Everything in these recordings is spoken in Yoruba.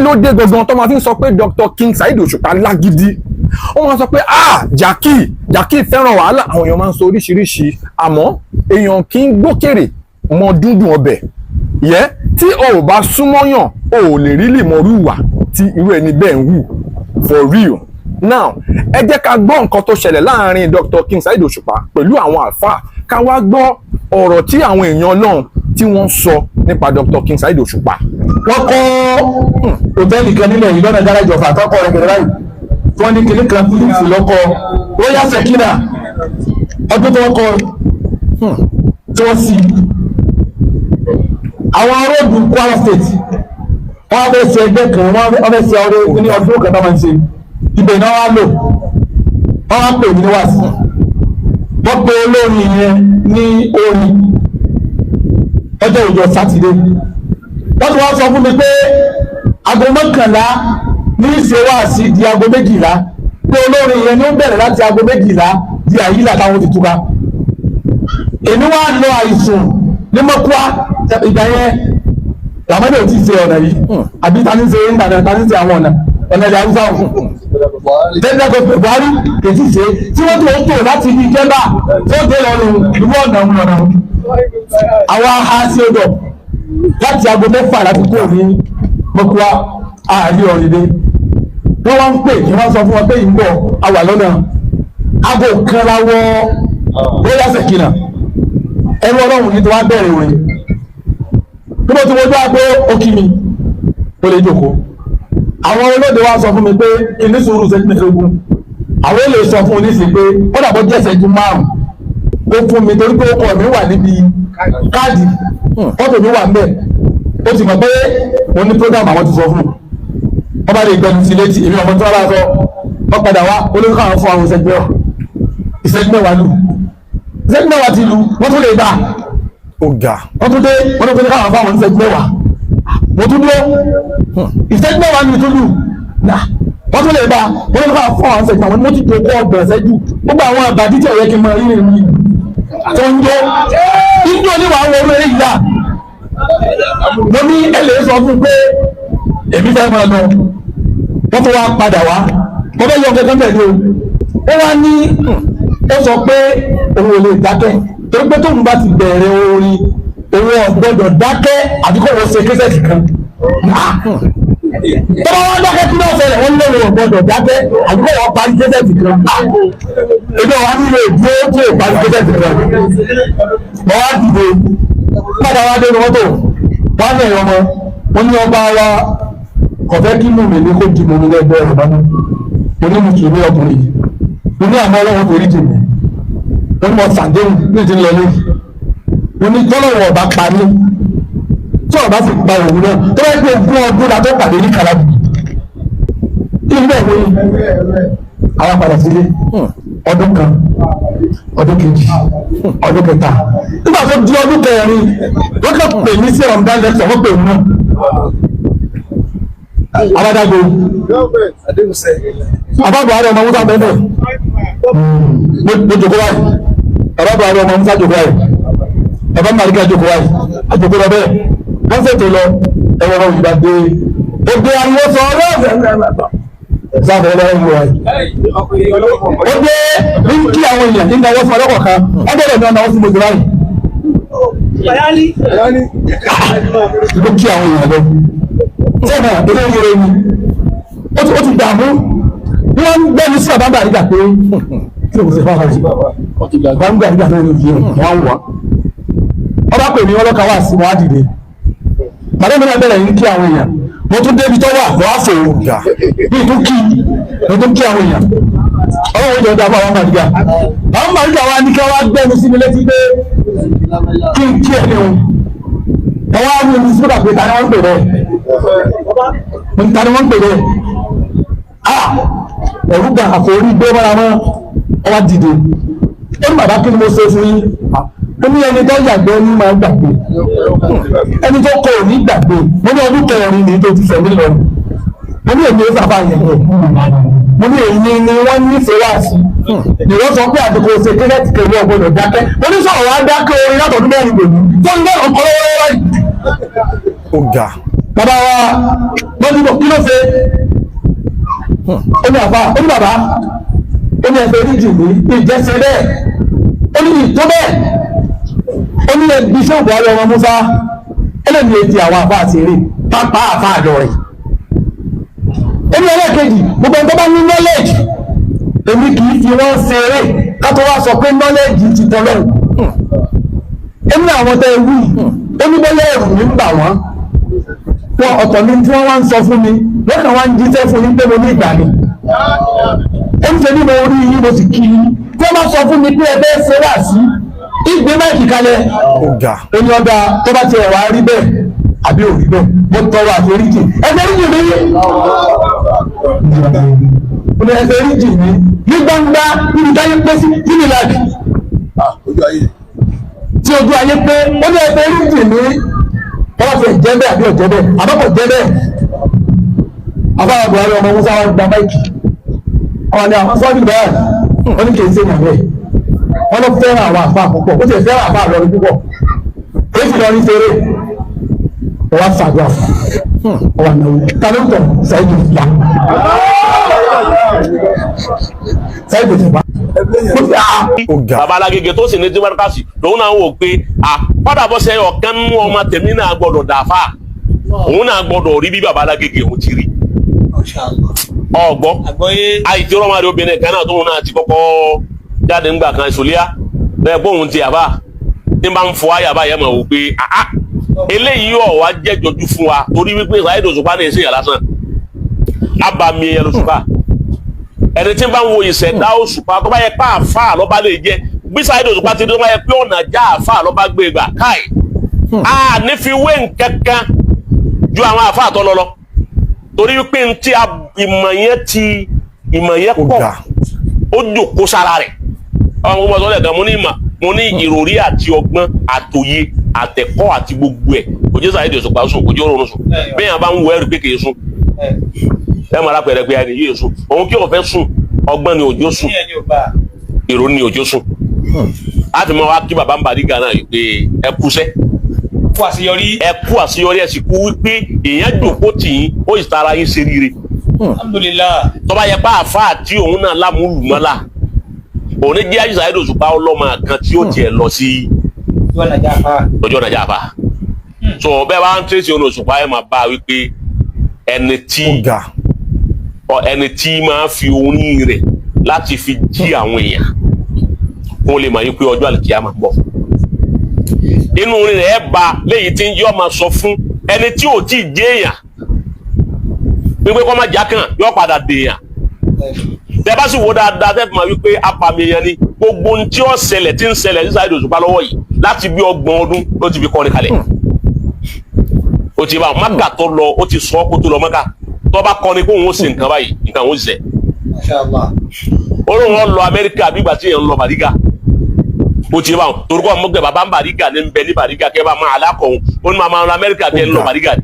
Ló dé gangan tó máa fi ń sọ pé Dr. King Saheed Òṣùpá lágídí? Wọ́n máa sọ pé, ah, Jackie, Jackie fẹ́ràn wàhálà. Àwọn èèyàn máa ń sọ oríṣiríṣi, àmọ́ èèyàn kì í gbókèrè mọ dúndùn ọbẹ̀ yẹ. Tí o ò bá súnmọ́yàn, o ò lè rí lè mọrú ìwà tí irú ẹni bẹ́ẹ̀ ń hù for real. Now, ẹ jẹ́ ká gbọ́ nǹkan tó ṣẹlẹ̀ láàrin Dr. King Saheed Òṣùpá pẹ̀lú àwọn àlfáà, ká wá gbọ́ ọ̀rọ̀ tí àwọn èèyàn Ọlọ́run tí wọ́n sọ nípa Dr. King Saheed Òṣùpá. Wọ́n kọ́ hòtẹ́ẹ̀lì kan nílẹ̀ yìí lọ́nà gáràjì Ọ̀fà, àtọ́kọ̀ rẹ̀ gẹ̀rẹ́ báyìí, tí wọ́n ní kinní kan Phillips lọ́kọ́ Royal Sekina. Ọdún tó wọ́n kọ́ tí wọ́n sì àwọn road Kwara State, wọ́n fẹ́ ṣe ẹgbẹ́ kan, wọ́n fẹ́ ṣe ọdún ní ọdún kan tó máa ń ṣe ibẹ̀ náà wá lò. Wọ́n wá pè mí ní wáàsí. Wọ́n pe olórin yẹn ní orin ọjọ́ ìjọ Sátidé. Wọ́n ti wá sọ fún mi pé aago 11 ní ìṣe wáàsí di aago 12, pé olórin yẹn ní ó bẹ̀rẹ̀ láti aago 12 di àyílà táwọn ti túká. Èmi wá lọ àìsùn ní Mọ́kúá. Ìgbà yẹn làmọ́dé ò tí ì ṣe ọ̀nà yìí, àbí ta ní ṣe ń gbàdá, ta ní ṣe àwọn ọ̀nà ilẹ̀ Haúsá òkun tẹ́lẹ̀ kò Buhari kò tí ì ṣe, tí wọ́n tó ń tò láti ibi jẹ́mbà tó dé lọ́rùn ìlú ọ̀nà ọ̀nà. Àwa ha sí odò láti aago 6 láti kúrò ní Mọ́kúá. Ààrí ọ̀rìndé wọ́n wá ń pè kí wọ́n sọ fún wọn pé ìbọ̀ àwà lọ́nà. Aago 1 la wọ Royal Sekina. Ẹrú Ọlọ́run ní tí wọ́n á bẹ̀rẹ̀ orin. Bí mo ti wojú àgbo, ó kí mi, ó lè jókòó. Àwọn olóde wa sọ fún mi pé kí ní sùúrù ṣẹ́jú 15, àwọn olè sọ fún oníṣìí pé ó dàbọ̀ jẹ́ ìṣẹ́jú 5 ó fún mi, torí pé ọkọ mi wà níbi káàdì, fọ́tò mi wà ń bẹ̀. Ó ti mọ̀ pé mo ní program. Àwọn ti sọ fún un, wọ́n bá lè gbẹnu sí létí. Èmi ọmọ tí wọ́n bá sọ, wọ́n padà wá olórí káwọn fún àwọn ìṣẹ́jú 10, ìṣẹ́jú 10 lù, ìṣẹ́jú 10 ti lu, wọ́n tún lè gbà. Ó ga. Wọ́n tún dé, wọ́n tún ní káwọn fún àwọn ìṣẹ́jú 10. Mo tún dúró, ìṣẹ́jú 10 mi tún lù nà, wọ́n tún lè gbà, wọ́n tún ní káwọn fún àwọn ìṣẹ́jú 10. Mo ti jòkó 30 ìṣẹ́jú. Gbogbo àwọn àbàdí tí ó yẹ kí n máa rí nìyí tó ń jó ijó ní wàá wọ orí ìyá. Mo ní ẹ lè sọ fún pé èmi fẹ́ máa lọ. Wọ́n tún wá padà wá. Mo fẹ́ yọ kankan bẹ̀ ni o. Ó wá ní ó sọ pé òun ò lè dákẹ́, torí pé tóun bá ti bẹ̀rẹ̀ orin, òun ò gbọ́dọ̀ dákẹ́ àbí kó wọ́n ṣe késẹ̀tì kan. Tó bá wá dákẹ́, kí náà ṣẹlẹ̀? Wọ́n lé òun ò gbọ́dọ̀ dákẹ́ àbí kó wọ́n parí késẹ̀tì kan. Èmi ò wá nílò ìdúró tí ò parí késẹ̀tì kan. Mo wá dìde padà wá dé mọ́tò. Wá ní ẹ̀yọ́ ọmọ wọn ní ọba wa kò fẹ́ kí mùmí ní kó di mùmí lẹ́gbẹ́ ọ̀rọ̀ bá mú. Mo ní mùsùlùmí ọkùnrin yìí. Mo ní àmọ́ Ọlọ́run kò rí jèmi. Mo ní mo sàdéhùn ní ti ń lọ lórí. Mo ní tọ́lọ́wọ̀ ọba pa mí, tí ọba sì pa òun náà, tó bá gbé 20 ọdún la tó pàdé ní kalabi ilé ìwé. Àwọn padà sílé, ọdún kan, ọdún kejì, ọdún kẹta. Nígbà tó di ọdún kẹrin, wọ́n kàn pè mí sí Ramadan lecture. Wọ́n pè mí náà abadago bàbá Buhari ọmọ Musa bẹ́ẹ̀. Mo jòkó báyìí, bàbá Buhari ọmọ Musa jòkó báyìí, bàbá Marika jòkó báyìí, àjòkó lọ bẹ́ẹ̀. Wọ́n ṣètò lọ. Ẹ̀wọ̀n ọmọ ìgbà dé, ó dé, ariwo sọ ọlọ́ọ̀fẹ́ sáfẹ́ ọlọ́run wọ̀ ẹ́. Ó dé ní kí àwọn èèyàn ní náwó fún ọlọ́kọ̀ kan, wọ́n gbọ́dọ̀ ní ọ̀nà sí mo ti báyìí ló kí àwọn èèyàn lọ sẹ́nà eléyìí rẹ̀ ni. Ó ti dààmú. Wọ́n ń gbẹ́ni sí bàbá Bàrígà pé kí ló kò sí fún àwọn bàbá Bàrígà náà ní ìyẹn wọ́n wà. Ọba pè mí, ọlọ́ka wà sí wọn á dìde. Bàbá mi náà bẹ̀rẹ̀ ní kí àwọn èèyàn. Mo tún débi tó wà, wọ́n á fò ó bí tún kí, mo tún kí àwọn èèyàn. Ọlọ́run jẹ́ ọjà fún àwọn Bàrígà. Àwọn Bàrígà wa ní kí wọ́n á gbẹ́nu sí mi létí pé kí n kí ẹni o. Wọ́n wá wí ní sípò pé ta ni wọ́n ń pè bẹ́ẹ̀, ta ni wọ́n ń pè bẹ́ẹ̀? Ah, ẹ̀rú gbà, àkórí gbé mọ́ra mọ́. Ọ wá dìde, ó ní, "Bàbá, kí ni mo ṣe fún yín?" Ó ní ẹni tó yàgbẹ́ ní máa gbàgbé, ẹni tó kọ ò ní gbàgbé. Mo ní ọdún kẹrin ní tó ti sẹ̀mí lọ. Mo ní èmi ó sábà yẹn. Mo ní èyí ni wọ́n nífẹ̀ẹ́ wá sí ni wọ́n sọ pé àdìgbò ṣe kẹ́kẹ́ kẹwọ́ ọgbọ́dọ̀ dákẹ́. Mo ní sọ̀rọ̀ wá dákẹ́ orin látọ̀dún 4 gbòmí tó ń bẹ̀rẹ̀ ọkọ̀ lọ́wọ́lọ́wọ́ yìí. Ó ga. Bàbá wa lọ́dún kí ló ṣe? Ó ní àbá, ó ní bàbá, ó ní ẹgbẹ́ oríjì mi, ìjẹsẹ̀ bẹ́ẹ̀, ó ní ìtó bẹ́ẹ̀, ó ní ẹbí ṣọ́ọ̀bù ayọ̀ ọmọ Musa, ó lè ní etí àwọn àfa àti eré pápá àfa àjọ rẹ̀. Ó ní ẹlẹ́ẹ̀kejì, gbogbo ẹni tó bá ní knowledge, èmi kì í fi wọ́n ṣeré ká tó wá sọ pé knowledge ti tọ́ lọ́hùn. Ó ní àwọn tẹ́ wí, ó ní bọ́lá ẹ̀rù mi ń bà wọ́n. Wọn ọ̀tọ̀ ni tí wọ́n wá ń sọ fún mi, lọ́kàn wá ń jíṣẹ́ fún yín pé mo ní ìgbà ni. Ó ń ṣe ní mo rí yín, mo sì kí yín. Tí wọ́n bá sọ fún mi pé ẹ fẹ́ ṣe wá sí ìgbé máìkì kalẹ̀, Ó ga. ó ní ọ̀dà tó bá tiẹ̀ wá rí bẹ́ẹ̀ àbí ò rí bẹ́ẹ̀, mo tọrọ àforíjì. Ẹ foríjì mi. Ó ní ẹ foríjì mi ní gbangba níbi táyé pé sí Unilag tí ojú ayé pé ó ní ẹ foríjì mi. Wọ́n fi jẹ́ bẹ́ẹ̀ àbí ọ̀jẹ́ bẹ́ẹ̀ àbọ̀kọ̀ jẹ́ bẹ́ẹ̀. Afárá Buhari ọmọ Musa wọn gba máìkì. Àwọn ni àwọn sọ́ọ́dì bẹ́ẹ̀ wọ́n ní kì í ṣe ìyàwó ẹ̀. Wọ́n lọ fẹ́ràn àwọn àfa púpọ̀, ó sì fẹ́ràn àfa àlọ́rin púpọ̀. Èyí sì lọrin ṣeré. Wọ́n wá ṣàdúrà fún ọwọ́ ànáwó. Ta ló ń tọ̀? Saheed Òṣùpá. Saheed Òṣùpá. Mo ti à. Ó ga. Baba Alágége tó sì ní tí lòun náà wò pé à padà bọ́ sẹ́yìn ọ̀kan nínú ọmọ tèmi náà gbọ́dọ̀ dàáfà, òun náà gbọ́dọ̀ rí bí baba Alágége òun ti rí. Ọgbọ́ àìtí ọlọ́mọdé obìnrin kan náà tóun náà ti kọ́kọ́ jáde ńgbà kan ìṣòlíà bẹ́ẹ̀ pé òun ti àbá ní bá ń fọ àyà báyẹn mọ̀ wò pé àá eléyìí ọ̀ wá jẹ́ jọjú fún wa torí wípé Saheed Òṣùpá ní ìṣèyàn lásán abàmì ẹ̀yẹ lóṣùpá. Ẹni tí ń bá ń wo ìṣẹ̀dá Òṣùpá tó bá yẹ pé àáfàá lọ́ba lè jẹ́ bí Saheed Òṣùpá ti dé, tó bá yẹ pé ọ̀nà já àáfàá lọ́ba gbé gbà káì a ní fi wé nǹkankan ju àwọn àáfàá tó lọ lọ torí wípé ntí ìmọ̀ yẹn ti ìmọ̀ yẹn Ó pọ̀ ga. ó jòkó sára rẹ̀. Àwọn ọmọ sọlẹ̀ gan mo ní ìmọ̀, mo ní ìròrí àti ọgbọ́n àtòye àtẹ̀kọ́ àti gbogbo ẹ̀. Kò jẹ́ Saheed Òṣùpá sùn, kò jẹ́ òórùn sùn. Bẹ́ẹ̀ yẹn bá ń wọ ẹrù pé kì í sùn, ẹ mọ̀ lápẹ̀rẹ̀ pé ẹni yìí sùn, òun kí o fẹ́ sùn, ọgbọ́n ni òjò sùn, ìrònú ni òjò sùn. Láti mọ wá kí baba ń Bariga náà yìí pé ẹ kúṣẹ́, Kú àṣeyọrí. ẹ kú àṣeyọrí, ẹ sì kú wípé èèyàn jòkó tì yín, ó sì tara yín ṣe rire. Alhamdulillah. Tọ́ba yẹ pé àáfàá tí òun náà lámúlùmọ́lá òun ní jẹ́ Saheed Òṣùpá ọlọ́mọ kan tí ó tiẹ̀ lọ sí Yóò nàjà fa. ọjọ́ nàìjíríà fa. So bẹ́ẹ̀ bá ń tẹ̀sí òun Òṣùpá ẹ̀ máa bá a wípé ẹni tí Ó ga. ẹni tí máa fi orin rẹ̀ láti fi jí àwọn èèyàn kó lè mọ̀ yín pé ọjọ́ àlùkìyámà ń bọ̀. Inú orin rẹ̀ ẹ̀ bá léyìí tí ń yọ́ máa sọ fún ẹni tí ò tí ì jẹ́ èèyàn wípé kọ́ máa jákàn yọ padà dèèyàn. Tẹ bá sì wo dáadáa tẹ fi máa wípé apàmì èèyàn ni gbogbo ohun tí ó ṣẹlẹ̀ tí ń ṣẹlẹ̀ ní Saheed Òṣùpá lọ́wọ́ yìí láti bí 30 ọdún ló ti fi kọrin kalẹ̀. Ó ti bá Mákà tó lọ, ó ti sọ kó tó lọ Mákà tó bá kọrin kó òun ó ṣe nǹkan báyìí, nǹkan òun ó ṣiṣẹ́. Masha Allah. Ó lóun ó lọ Amẹ́ríkà bí ìgbà tí èèyàn ń lọ Bàrígà. Ó ti bá wọn torúkọ ọmọgbẹ bàbá ń Bàrígà ní bẹ ní Bàrígà kẹ bá máa alákọ̀ọ́hún, ó ní máa lọ Amẹ́ríkà bí ẹ ń lọ Bàrígà ni.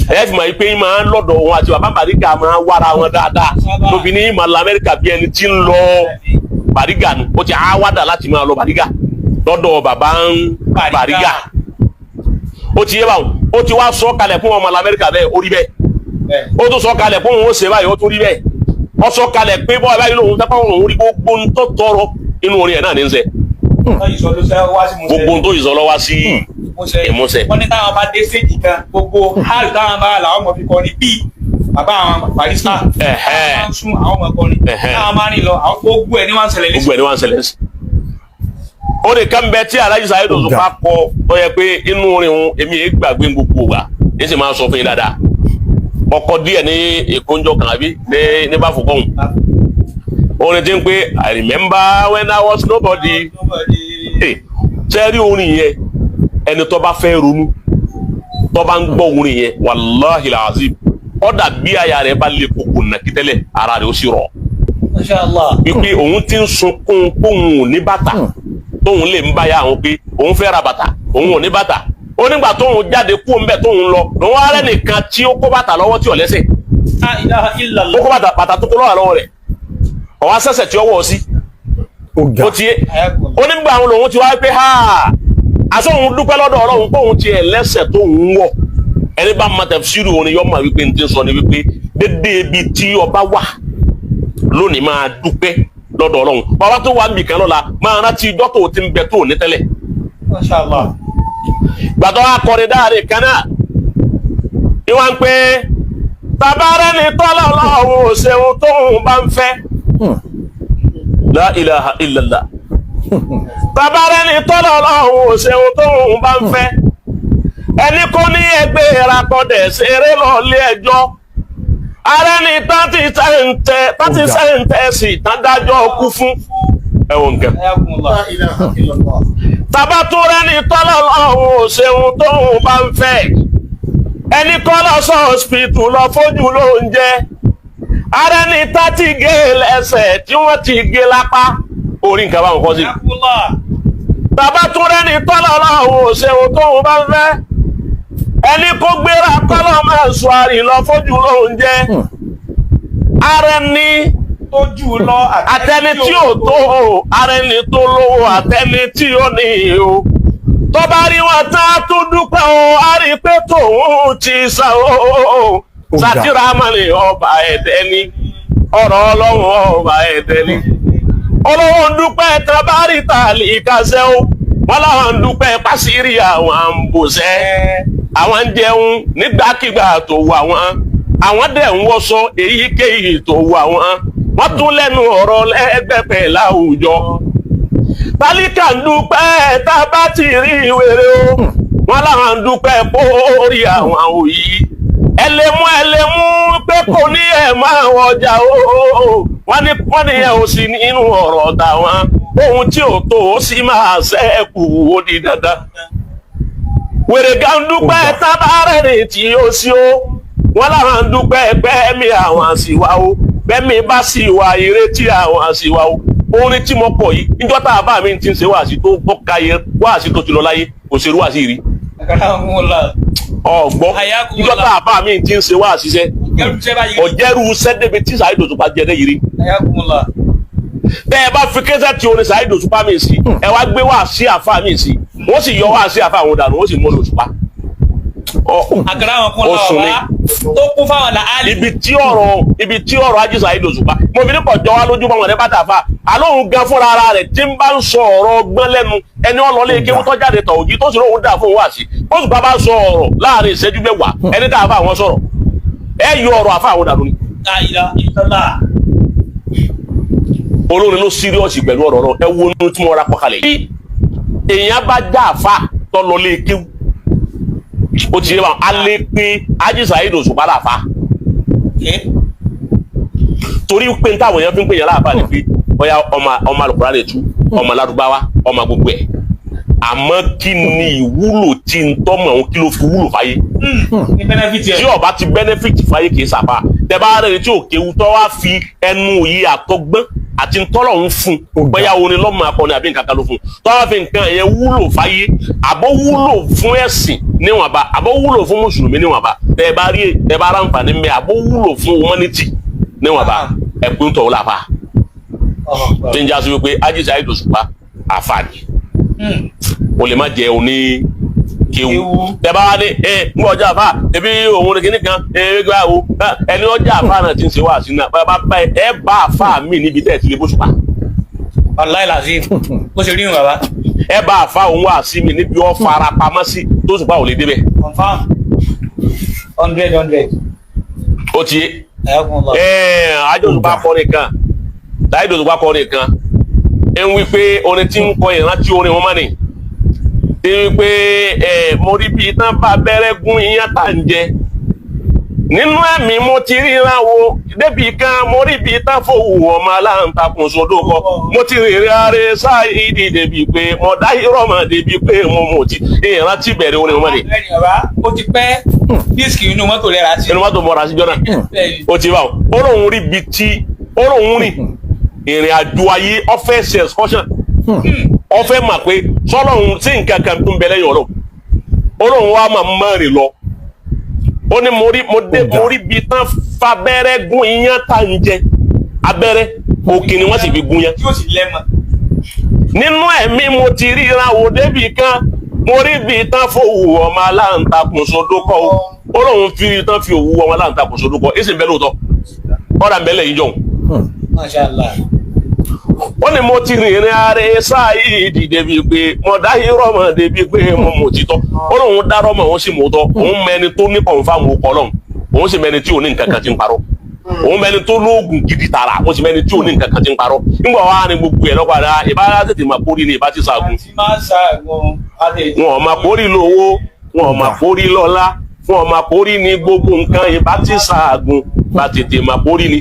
Ẹ fi mọ̀ pé máa ń lọ́dọ̀ wọn àti bàbá Bàrígà máa ń wára wọn dáadáa tóbi ní máa lọ Amẹ́ríkà bí ẹni tí ń lọ Bàrígà nu. Ó ti áwádà láti máa lọ Bàrígà lọ́dọ̀ bàbá ń Bàrígà. Ó ti yé báwọn, ó ti wá sọ kalẹ̀ fún ọmọ Amẹ́ríkà bẹ́ẹ̀, ó rí bẹ́ẹ̀. Ó tún sọ kalẹ̀ fún òun ó ṣe báyìí, ó tún rí bẹ́ẹ̀. Ó sọ kalẹ̀ pé bọ́ọ̀ báyìí lòun sápá òun rí gbogbo ń tó tọrọ inú orin ẹ̀ náà ní ń sẹ. Gbogbo ń tó ìsọ lọ́wọ́ sí ìmúṣẹ. Wọ́n ní táwọn bá dé séjì kan, gbogbo hàlù táwọn bá làwọn ọmọ fi kọrin bíi bàbá àwọn barista. Táwọn máa ń sún àwọn ọmọ kọrin. Táwọn máa ń rìn lọ, àwọn gbogbo ẹ̀ ní wọ́n ń ṣẹlẹ̀ Gbogbo ẹ̀ ní wọ́n ń ṣẹlẹ̀ sí. Ó lè kán bẹ tí Alhaji Saheed Òṣùpá kọ tó yẹ pé inú orin òun èmi yẹn gbàgbé gbogbo wa ní sì máa sọ fún yín dáadáa. Ọkọ díẹ̀ ní ìkóńjọ kan àbí ní bá fòkóhùn. Orin tí ń pé I remember when I was nobody. Ṣé rí orin yẹn, ẹni tó bá fẹ́ ronú tó bá ń gbọ́ orin yẹn, wàláhì làzim, ó dà bí àyà rẹ̀ bá lè koko nàkítẹ́lẹ̀, ara rẹ̀ ó sì rọ̀. Masha Allah. Wípé òun ti ń sunkún kóun ò ní bàtà tóun lè ń báyà àwọn pé òun fẹ́ ra bàtà, òun ò ní bàtà. Ó nígbà tóun jáde kú ńbẹ tóun lọ lòun á rẹ́ nìkan tí ó kó bàtà lọ́wọ́ tí ò lẹ́sẹ̀. La ilaha illallah. Ó kó bàtà tó kó lọ́wọ́ rẹ̀ ọ̀wá sẹ̀sẹ̀ tí ó wọ̀ sí. Ó ti yé. Ó nígbà àwọn lòun ti wá pé ha àṣọ òun dúpẹ́ lọ́dọ̀ Ọlọ́run pé òun ti ẹ̀ lẹ́sẹ̀ tóun wọ̀. Ẹni bá ma tafsiru orin yọ ma wípé n ti sọ ni wípé dédé ibi tí ọba wà lónìí máa dúpẹ́ lọ́dọ̀ Ọlọ́run. Bàbá tó wà nìkan lọ́la máa rántí ijọ́ tó ti ń bẹ tó ní tẹ́lẹ̀. Masha Allah. Gbàtọ́ akọrin dáre kan náà ìwà ń pé tabarẹ́ ni tọ́lá Ọlọ́run ò ṣeun tóun bá ń fẹ́. La ilaha illallah. Tabarẹ́ ni tọ́lá Ọlọ́run ò ṣeun tóun bá ń fẹ́. Ẹni kò ní ẹgbẹ́ ìrakọ̀dẹ̀ ṣeré lọ ilé ẹjọ́. Ààrẹ ni tàti sẹ́ǹtẹ̀sì tán dájọ́ kú fún. Ẹ̀wọ̀n nǹkan. Ayakumullah. Tabatúrẹ́ ni tọ́lá Ọlọ́run ò ṣeun tóun bá ń fẹ́. Ẹni kọ́ lọ sọ hospital lọ fojú lóúnjẹ. Ààrẹ ni tàti gé lẹ́sẹ̀ tí wọ́n ti gé lápá. Orí nǹkan báwọn kọ́ sí. Ayakumullah. Tabatúrẹ́ ni tọ́lá Ọlọ́run ò ṣeun tóun bá ń fẹ́. Ẹni kó gbéra kọ́lọ́ máa sọ àrì lọ fojú lóúnjẹ. Ààrẹ ni Tójú lọ àtẹni tí ò tó o, ààrẹ ni tó lówó àtẹni tí ò ní o. Tó bá rí wọn tá a tún dúpẹ́ o, a rí pé tòun ti sá o. Sátìrámọ́lì ọba ẹ̀dẹ́ ni, ọ̀rọ̀ Ọlọ́run ọba ẹ̀dẹ́ ni. Olówó ń dúpẹ́ tábàárì tàlí ìkàsẹ́ o, wọ́n láwọn ń dúpẹ́ pàṣírí àwọn à ń bòṣẹ́. Àwọn ń jẹun nígbàkigbà tó wà wọ́n, àwọn dẹ̀ ń wọṣọ èyíkéyìí tó wà wọ́n. Wọ́n tún lẹ́nu ọ̀rọ̀ lẹ́gbẹ̀pẹ̀ láwùjọ. Tálíkà ń dúpẹ́ tá a bá ti rí wèrè o, wọ́n láwọn ń dúpẹ́ pórí àwọn òyì. Ẹ lè mú pé kò ní ẹ̀ máa wọjà o. Wọ́n ní ẹ̀ ò sí nínú ọ̀rọ̀ tàwọn. Ohun tí ò tó ó sì máa ṣẹ́kù ó di dandan. Wèrè gan dúpẹ́ tábàárẹ̀ ní tí ó sí o. Wọ́n láwọn ń dúpẹ́ pẹ́ẹ́mí àwọn sì wá o. Bẹ́ẹ̀mi bá sì wà ìrètí àwọn sì wá o. Orin tí mo kọ yìí, níjọ́ tá a bá mi ti ń ṣe wáàsí tó bọ́ káyé wáàsí tó ti lọ láyé, kò ṣerú wáàsí rí. Ayakumullah. Ọ̀gbọ́n, níjọ́ tá a bá mi ti ń ṣe wáàsí sẹ́, Jẹ́rú iṣẹ́ báyìí. ọ̀jẹ́rú sẹ́dẹ̀bi tí Saheed Òṣùpá jẹ dé yìí rí. Ayakumullah. Tẹ́ ẹ bá fi kẹ́sẹ̀ tí orin Saheed Òṣùpá mi sí, ẹ wá gbé wáàsí àfa mi sí, wọ́n sì yọ wáàsí àfa àwọn dànù, wọ́n sì mú Òṣùpá. Akramakumullah Oṣù ni. bàbá. Tó kún fáwọn làálì. Ibi tí ọ̀rọ̀ Haji Saheed Òṣùpá mo fi ní kọ̀ jọ wá lójú bọ́mọ̀ ní bàtà fà alóhùn gan fúnra ara rẹ̀ tí ń bá ń sọ ọ̀rọ̀ ọgbọ́n lẹ́nu ẹni ọlọ́lé kéwú tó jáde tọ̀ òjì tó sì lóhùn dà fún wá sí. Òṣùpá bá sọ ọ̀rọ̀ láàrin ìṣẹ́jú mẹ́wàá ẹni tá a fà wọn sọ̀rọ̀ ẹ yọ ọ̀rọ̀ àfa àwọn dànù ni. La ilaha illallah. Olórin ló síríọ̀sì pẹ̀lú ọ̀rọ̀ náà. Ẹ wo inú tí mo ra pọ̀kalẹ̀ yìí. Èèyàn bá já àfa tó lọ lé kéwú ó ti yé wa alẹ́ pé Haji Saheed Òṣùpá làfa. Torí pé n táwọn èèyàn fi ń pè yàn láàbà ni pé bóyá ọmọ alùpùpù lè tú ọmọ aládùbáwá ọmọ gbogbo ẹ̀. Àmọ́ kí ni ìwúlò tí ń tọ́mọ̀ òun kí ló fi wúlò fáyé? Ní benefit Tí ó bá ti benefit fáyé kì í sàfà. Tẹ bá rẹ̀ tí ò kéwu tọ́ wá fi ẹnu òye àtọgbọ́n àti ntọ́lọ̀ ń fún bóyá orin lọ́mọ akọni àbí nǹkan kan ló fún tọ́ wá fi nǹkan yẹn wúlò fáyé àbọ̀ wúlò fún ẹ̀sìn níwọ̀nba àbọ̀ wúlò fún mùsùlùmí níwọ̀nba tẹ bá rí tẹ bá ráǹfààní mẹ́ àbọ̀ wúlò fún humanity níwọ̀nba ẹ̀kún tọ̀ láfa. Tí ń jásí wípé Haji Saheed Òṣùpá àfààní o lè má jẹ oní kéwu. Tẹ bá wá ní ẹ ń bọ ọjà àfà ebi òun kìíní kan ẹ gbà wo ẹni ọjà àfà náà ti ń ṣe wá sí náà bá bá ẹ bá àfà mi níbi tẹ̀ ti lè bó ṣùpá. Wallahi lazim. Bó ṣe rí ìrìn bàbá. Ẹ bá àfà òun wá sí mi níbi ọ fara pamọ́ sí tó ṣùpá ò lè débẹ̀. Confirm. 100. Ó ti yé. Ayakumullah. Haji Òṣùpá kọrin kan, Saheed Òṣùpá kọrin kan, ẹ ń wí pé orin tí ń kọ ìrántí orin wọn mọ́ ni. Ṣé wípé mo rí bíi tán bá abẹ́rẹ́ gún iyán tá ń jẹ. Nínú ẹ̀mí mo ti ríran wo débì kan mo rí bíi tán fòwú ọmọ aláǹtakùn sódò kọ. Mo ti rìnrìn ààrẹ Saheed débi pé mo dá irọ́ mọ̀ débi pé mo mọ̀ ti ìrántí bẹ̀rẹ̀ orin wọn ni. Bẹ́ẹ̀ni bàbá, ó ti pẹ́ dísìkì inú mọ́tò rẹ̀ rà sí. Inú mọ́tò mọ́ra sí jọ́nà. Ó ti bá wọn. Ó lóun rí bíi tí ó lóun rìn ìrìn àjò ayé ọ̀fẹ́ ṣe excursion. Ọ̀fẹ́ mà pé sọlọ́run tí nǹkan kan tó ń bẹ lẹ́yìn Ọlọ́run. Ọlọ́run wa máa mọ́rin lọ. Ó ní mo rí bíi tán fabẹ́rẹ́ gún iyán tá ń jẹ. Abẹ́rẹ́ òkè ni wọ́n sì fi gún yán. Tí ó sì lẹ́mọ̀. Nínú ẹ̀mí mo ti ríran wò débì kan, mo rí bíi tán fòwú ọmọ aláǹtakùn sódókọ̀ o. Ó lóun fi tán fi òwú ọmọ aláǹtakùn sódúkọ èsì ń bẹ lóòótọ́ ọ̀rà ń bẹ lẹ́yìn jọ̀hún. Ó ní mo ti rìnrìn ààrẹ Saheed débi pé mo dá irọ́ mọ̀ débi pé mo mọ̀ títọ́. Ó lóun dárọ́ mọ̀ òun sì mọ̀ tọ́. Òun mẹni tó ní kọ̀ǹfàmù ọkọ̀ lọ́hùn, òun sì mẹni tí ò ní nǹkan kan ti ń parọ́. Òun mẹni tó lóògùn gidi tààrà, òun sì mẹni tí ò ní nǹkan kan ti ń parọ́. Nígbà wàá ní gbogbo ẹ̀ lọ́kọ̀ àdá ìbá tètè máa kórìí ni ìbá ti ṣàgùn. Wọn ò máa kórìí lówó, wọn ò máa kórìí lọ́lá, wọn ò máa kórìí ní gbogbo nǹkan ìbá ti ṣàgùn, bá tètè máa kórìí ni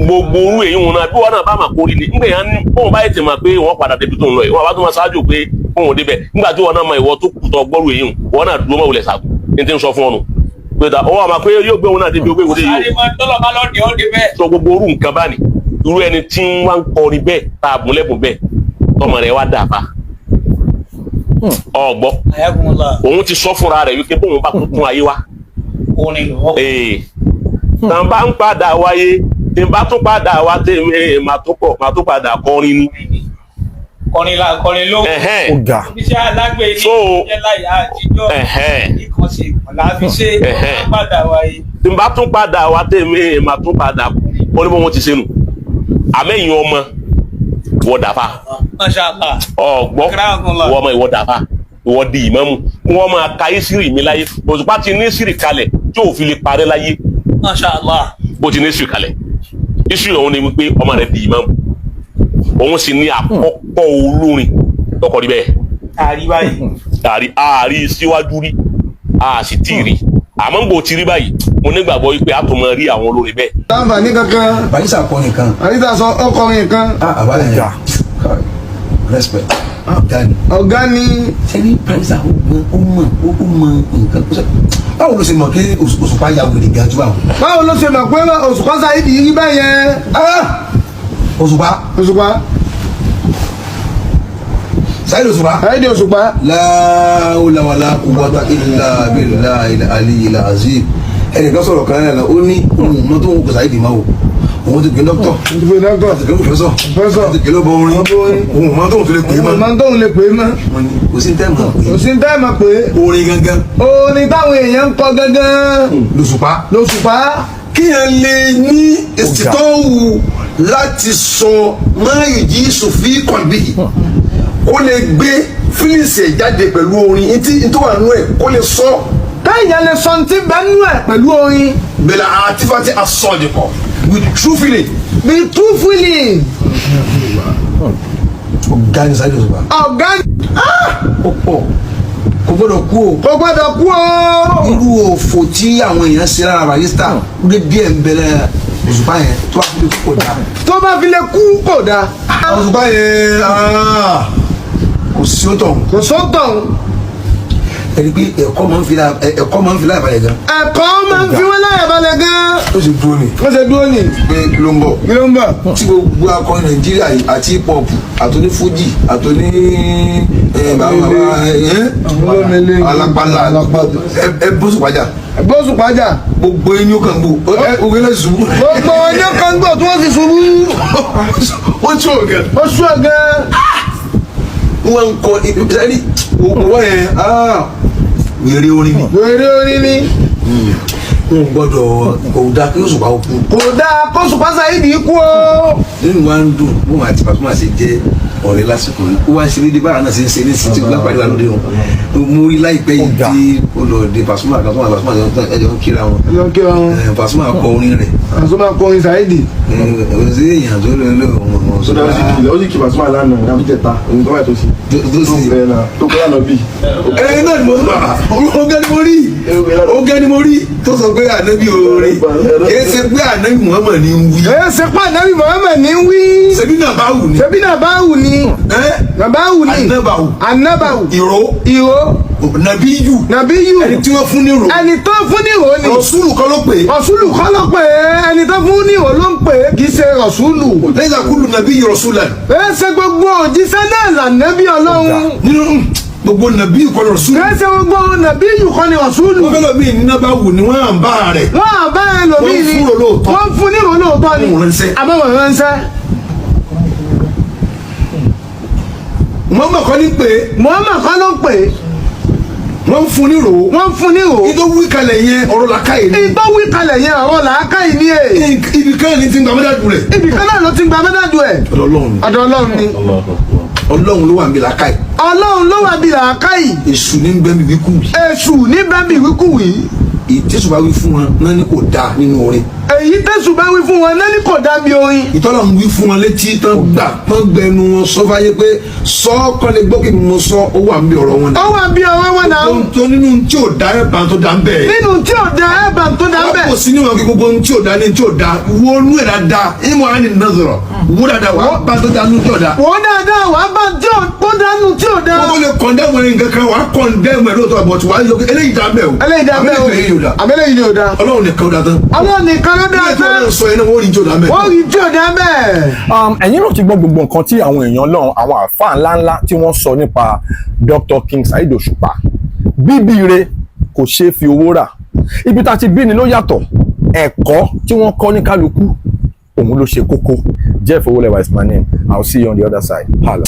gbogbo orú èyí wọn náà bí wọn náà bá máa kórìí ni. Nígbà yẹn bóun bá tètè máa pé wọn padà débi tó ń lọ yìí, wọn bá tó máa ṣáájú pé bóun débẹ̀. Nígbà tí wọn náà mọ ìwọ tó kù tó gbọ́rù èyí wọn náà dúró mọ́ wulẹ̀ ṣàgùn ní ti ń sọ fún ọ nù pé ta ọwọ́ àmà pé yóò gbé òun náà débi ogé ìwòde yìí o. Sọ gbogbo orú nǹkan bá ní irú ẹni tí ń wá ń kọrin bẹ́ẹ̀ tá a bùn lẹ́bùn bẹ́ẹ̀ tọmọ rẹ̀ wá dàbà ọgbọ́ òun ti sọ fúnra rẹ̀ wípé bóun bá tuntun ayé wa tàn bá ń padà wáyé tí n bá tún padà wá tèmi màá tún padà kọrin ni. Kọrin la kọrin ló. Ó ga. Iṣẹ́ alágbe ní ìjẹ́ láyà àtijọ́. Ìkànṣe ìkànlá fi ṣe padà wáyé. Tí n bá tún padà wá tèmi màá tún padà ó ní bó wọn ti ṣe nù. Àmẹ́yìn ọmọ wọ dàfa. Ọ̀gbọ́ wọ ọmọ ìwọ dàfa ìwọ di ìmámù kí wọ́n máa ka ìsírì mi láyé. Òṣùpá ti ní ìsírì kalẹ̀ tí ò fi lè parẹ́ láyé. Bó ti ní ìsírì kalẹ̀. Ìsírì òun ni wípé ọmọ rẹ̀ di ìmámù. Òun sì ní àkọ́kọ́ olórin tọkọ rí bẹ́ẹ̀. Àrí báyìí. Àrí síwájú rí, a sì tí rí. Àmọ́ ń gbò ti rí báyìí, mo nígbàgbọ́ wípé a tún máa rí àwọn olórin bẹ́ẹ̀. Láǹfààní kankan. Barrister kọrin kan. Barrister sọ ọkọrin kan. Àbá yẹn. Respect. Ọ̀gá ni. Ọ̀gá ni. Ṣé ní Barrister ó mọ̀ nǹkan? Báwo ló ṣe mọ̀ pé Òṣùpá ya wèrè gan jù báwọn? Báwo ló ṣe mọ̀ pé Òṣùpá Saheed yí báyẹn? Òṣùpá. Òṣùpá. Saheed Òṣùpá. Saheed Òṣùpá. La hawla wala quwwata illa billahil aliyyil azim. Ẹnìkan sọ̀rọ̀ kan náà ó ní òun mọ́ tó ń kó Saheed máa wò. Òun ti gbé dókítọ̀. Òun ti gbé dókítọ̀. Òun ti gbé pòfẹ́sọ̀. Pòfẹ́sọ̀. Òun ti gbé lóbo orin. Òun mọ́ tó ń tó lè pè é mọ́. Òun mọ́ tó ń lè pè é mọ́. Kò sí tẹ́ mọ̀ pé. Kò sí tẹ́ mọ̀ pé. Orin gangan. Orin táwọn èèyàn ń kọ gangan. Lòṣùpá. Lòṣùpá. Kíyàn lè ní ìsìtọ́wù láti sọ máyìjí sòfin kọ̀lbí kó lè gbé fílíìsì ẹ̀ jáde pẹ̀lú orin etí tó wà nú ẹ̀ kó lè sọ. Kéèyàn lè sọ ti bẹ́ẹ̀ nú ẹ̀ pẹ̀lú orin. Bẹ̀rẹ̀ àtifàtì asọ̀dìkọ̀ with true feeling. With true feeling. Ọ̀gá ni Saheed Òṣùpá. Ọ̀gá ni. Ó pọ̀ kò gbọ́dọ̀ kú o. Kò gbọ́dọ̀ kú o. Irú òfò tí àwọn èèyàn ṣe lára Barrister gbé díẹ̀ ń bẹ̀rẹ̀ Òṣùpá yẹn tó bá fi lè kú kò dáa. Tó bá fi lè kú kò dáa. Òṣùpá yẹn kò sí ó tọ̀hún. Kò sí ó tọ̀hún. Ẹni pé ẹ̀kọ́ máa ń fi láyà balẹ̀ gan. Ẹ̀kọ́ máa ń fi wọ́n láyà balẹ̀ gan. Ó ṣe dúró ni. Ó ṣe dúró ni. Pé kí ló ń bọ̀. Kí ló ń bọ̀. Tí gbogbo akọrin Nàìjíríà yìí àti hip hop àtòní fújì àtòní alápàlà ẹ bóṣùpá jà. Bóṣùpá jà. Gbogbo ẹni ó kàn gbò ẹ òwe lè ṣubú. Gbogbo ẹni ó kàn gbò tí wọ́n sì ṣubú. Ó tú ọ̀gẹ̀. Ó sú ọ̀gẹ̀. Wọ́n ń kọ ìsẹ́rí owó yẹn wèrè orin ni. Wèrè orin ni. N gbọ́dọ̀ kò dáa kí Òṣùpá ó kú. Kò dáa kó Òṣùpá Saheed kú o. Nínú wa ń dùn bó máa ti Pasuma ṣe jẹ́ ọ̀rẹ́ lásìkò yìí ó wá ń ṣe déédéé báwa náà ṣe ń ṣe ní sí tí gbá pàdé wa lóde wọn. Mo rí láìpẹ́ yìí tí ó lọ de Pasuma kan tó wà Pasuma ẹjọ́ ń kíra wọn. Ẹjọ́ ń kíra wọn. Pasuma kọ orin rẹ̀. Pasuma kọ orin Saheed. Ṣé èèyàn tó lọ lọ Ó sì kí Pasuma lánàá àbí jẹta òun tó wà tó sí. Tó kọ́ lánàá bí. Ẹ náà ni mo sọ ọ̀gá ni mo rí ọ̀gá ni mo rí tó sọ pé ànábì orin kìí ṣe pé ànábì Muhammad ní wí. Kìí ṣe pé ànábì Muhammad ní wí. Ṣebí náà bá wù ní. Ṣebí náà bá wù ní. Náà bá wù ní. Ànábàwù. Ànábàwù. Ìró. Ìró. Nàbíyù. Nàbíyù. Ẹni tí wọ́n fún ní ìró. Ẹni tó fún ní ìró ni. Rọ̀súlù kọ́ ló pè é. Rọ̀súlù kọ́ ló pè é. Ẹni tó fún ní ìró ló ń pè é kì í ṣe rọ̀súlù. Lẹ́yìn àkúlù nàbíyù rọ̀súlà. Ẹ ṣe gbogbo òjíṣẹ́ náà lànàbí Ọlọ́run. Nínú gbogbo nàbíyù kọ́ rọ̀súlù. Kì í ṣe gbogbo nàbíyù kọ́ ni rọ̀súlù. Wọ́n fẹ́ lọ mí ní nábà wù ni wọ́n à ń bá rẹ̀. Wọ́n à bá ẹ lòmí ni. Wọ́n fún lóòótọ́. Wọ́n fún ní ìró lóòótọ́ ni. Wọ́n ránṣẹ́. Àmọ́ wọ́n ránṣẹ́. Muhammad kọ́ ní pé. Muhammad kọ́ ló ń pè é. Wọ́n ń fún ní rò. Wọ́n ń fún ní rò. Ìtò wí kalẹ̀ yẹn, ọ̀rọ̀ làákàyè ni. Ìtò wí kalẹ̀ yẹn, ọ̀rọ̀ làákàyè ni ẹ̀. Ibì kan ní ti ń gba mẹ́dàdù rẹ̀. Ibì kan náà ló ti ń gba mẹ́dàdù ẹ̀. Ọ̀dọ̀ Ọlọ́run ni. Ọ̀dọ̀ Ọlọ́run ni. Ọlọ́run ló wà níbi làákàyè. Ọlọ́run ló wà bí làákàyè. Èṣù ní bẹ́ẹ̀ mi wíkú wí. Èṣù ní bẹ́ẹ̀ mi wíkúwì. Ìtẹ̀sù bá wí fún wọn náà ní kò dáa nínú orin. Èyí tẹ̀sù bá wí fún wọn náà ní kò dá bí orin. Ìtọ́lọ̀ ń wí fún wọn létí tán gbà tán gbẹnu wọn sọ fáyé pé sọ kọ́ lè gbọ́ kí mo sọ, ó wà níbi ọ̀rọ̀ wọn. Ó wà bí ọ̀rọ̀ wọn náà. Ohun tó nínú tí ò dá ẹ̀ bá tó dá ń bẹ̀. Nínú tí ò dá ẹ̀ bá tó dá ń bẹ̀. Kò sí níwọ̀n kí gbogbo ohun tí ò dá ní tí ò dá wọnú ẹ̀ dáadáa ìmọ̀ á ní nàzọ̀rọ̀ wó dáadáa wà á bá tó dá nínú tí ò dá. Wọ́n dáadáa wàá bá tí ò tó dánú tí ò dá. Wọ́n tó lè kọ̀ndẹ́mù ẹni nǹkan kan wà á kọ̀ndẹ́mù ẹ̀ lóòótọ́ àbọ̀tí wà á yọ eléyìí dá bẹ́ẹ̀ o. Eléyìí dá bẹ́ẹ̀ o. Eléyìí dá. Àbẹ́lẹ́yìí ni ò dá. Ọlọ́run nìkan dá tán. Ọlọ́run nìkan ló dá Ilé tí tán. wọ́n sọ yẹn náà wọ́n rí tí ò dá mẹ́. Wọ́n rí tí ò dá bẹ́ẹ̀. Ẹ̀yin náà ti gbọ́ gbogbo nǹkan tí àwọn èèyàn lọ́hùn, àwọn àáfàá ńláńlá tí wọ́n sọ nípa Dr. King Saheed Òṣùpá. Bíbí re kò ṣeé fi owó rà. Ibi tá a ti bí ni ló yàtọ̀. Ẹ̀kọ́ tí wọ́n kọ́ ní kálukú òun ló ṣe kókó. Jeff Owólẹ́wà is my name. I will see you on the other side. Holla.